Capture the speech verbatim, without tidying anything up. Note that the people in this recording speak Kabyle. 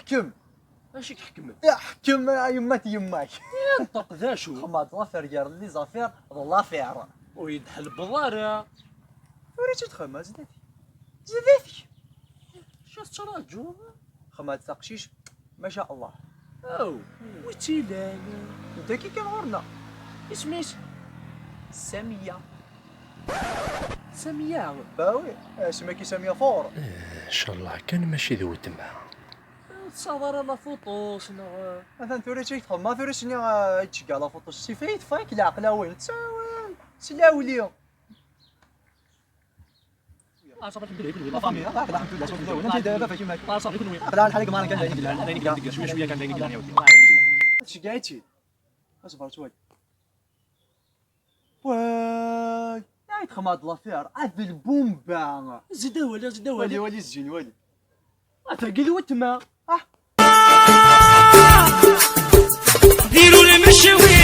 Ḥkem. Acu i k-ḥekmen? Ḥkem a yemma-t yemma-k. Inṭeq d acu? Xedmeɣ-d l'affaire gar les affaires d l'affaire. Ur yi-d-tḥelbeḍ ara. Tura i tt-id-xedmeɣ, zdat-k. Zdat-k. Acu tettraǧuḍ? Xedmeɣ-d taqcict, ma sha Allah. Aw, wi tt-ilan? Dagi kan ɣur-neɣ. Isem-is? Samiya. Samiya? Bah oui, asmi-agi Samiya fort. Ncallah kan mačči d weltma. Ur tessaweḍ ara la photo-s neɣ? Atan tura i tt-id-xedmeɣ, tura s-nniɣ, ah, i d-tceggeɛ la photo-s. Sif ay teffeɣ-ik leɛqel a win. Ttawil, slawli. Ah, صافي، الحمد لله، كل وين. La famille, ah, الحمد لله، صافي، الحمد لله. انت دابا كيما هكا. Ah, صافي، كل وين. Aql-aɣ lḥal deg Maroc kan d ayen i yellan. D ayen i yellan, d ayen i yellan, d ayen i yellan, d ayen i yellan, d ayen i yellan. Tceggeɛ-itt-id. Aṣber ttwali. Way! Ay txedmeḍ l'affaire, ad lbumba. Zid awal, zid awal. Wali, wali zzin, wali. Atagi d weltma. Ah. ديروا المشوي